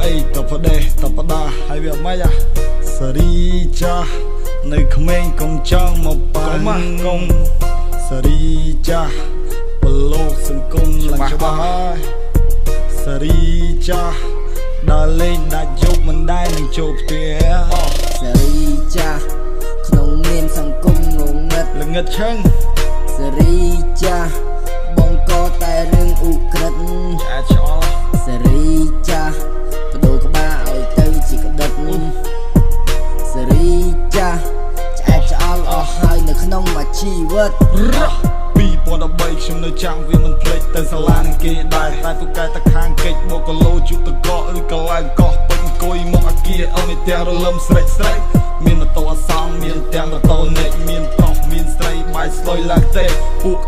អីតផ្ដេសតផ្ដាហើយវាមិនអាសេរីចាស់នៅក្មេងកុំចង់មកប៉ាំងងសេរីចាស់ប្រលោកសង្គមឡើងច្បាស់ហើយសេរីចាស់ដើរលេងដាច់យប់មិនដែរនឹងចូលផ្ទះ សេរីចាស់ក្នុងនាមសង្គមងងឹត ល្ងឹតឆឹង សេរីចាស់បងក៏តែរឿងឧក្រិដ្ឋ ឆ្អែតឆ្អល់ សេរីចាស់បដូរក្បាលឲ្យទៅជាក្តិតសេរីចាស់ឆ្អែតឆ្អល់អស់ហើយនៅក្នុងមួយជីវិត រ៉2013ខ្ញុំនៅចាំវាមិនភ្លេចទៅសាលានឹងគេដែរតែពូកែតខាងកិច្ចបកគឡូជុកតកឬកន្លែងកោះពេញអង្គុយមកអាគារអមេផ្ទះរលឹមស្រេចស្រេចមានម៉ូតូអសងមានទាំងម៉ូតូនិកមានប្រុសមានស្រីបាយស្លុយឡើងទេពួក